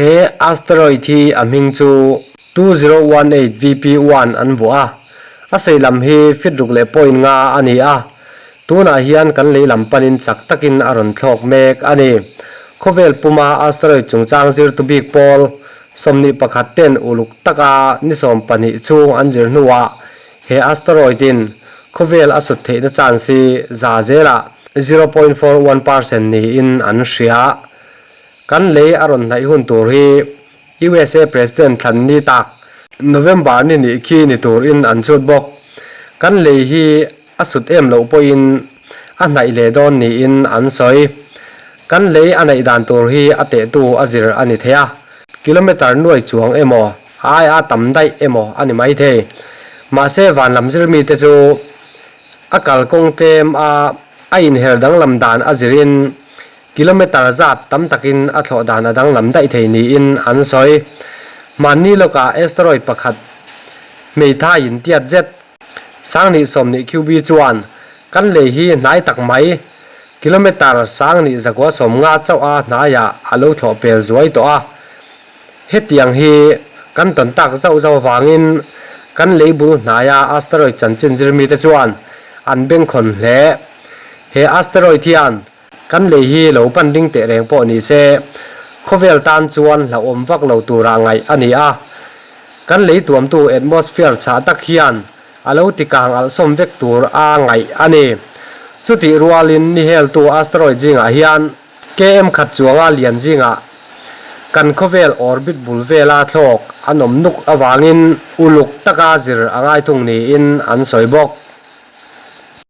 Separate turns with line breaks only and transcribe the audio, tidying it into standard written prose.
He asteroid hi a hming chu 2018 VP1 an vuah a, a sei lam hi feet ruk leh point nga a ni a, tunah hian kan lei lam panin chak takin a rawn thlawk mek a ni. Khawvel puma asteroid chungchang zirtu bik pawl 21 ten uluk taka ni 12 chhung an zir hnuah he asteroid in khawvel a sut theihna chance hi za zelah 0.41% niin an hria. Kan lei a rawn hnaih hun tur hi USA President thlan ni tak November ni nih khi ni turin an chhut bawk. Kan lei hi a sut em loh pawhin a hnaih leh dawn niin an sawi. Kan lei a neih dan tur hi a tehtu a zir a ni thei a, kilometre nuai chuang emaw a aia tam daih emaw a ni mai thei. Mahse van lam zir mite chu a kalkawng tlem a a inher danglam dan a zirin Kilometre zat tam takin a thlawh dan a danglam daih thei niin an sawi. Hmanni lawkah asteroid pakhat hmeithai in tiat zet Sangnih 20 QB chuan kan lei hi hnai tak mai kilometre 10,000 150 chauh a hnaiah a lo thlawh pel zuai tawh a. Hetiang hi kan tawn tak zauh zauh avangin kan lei bul hnaia asteroid chanchin zirmite chuan an bengkhawn hle. He asteroid hian Kan lei hi lo pan ding teh reng pawh ni se, khawvel tan chuan hlauhawm vak lo tura ngaih a ni a. Kan lei tuamtu atmosphere chhah tak hian a lo ti kang alh sawm vek tur a ngaih a ni. Chutih rualin ni heltu asteroid zingah hian KM khat chuanga lian zingah kan khawvel orbit bul vela thlawk an awm nuk avangin uluk taka zir a ngai thung niin an sawi bawk.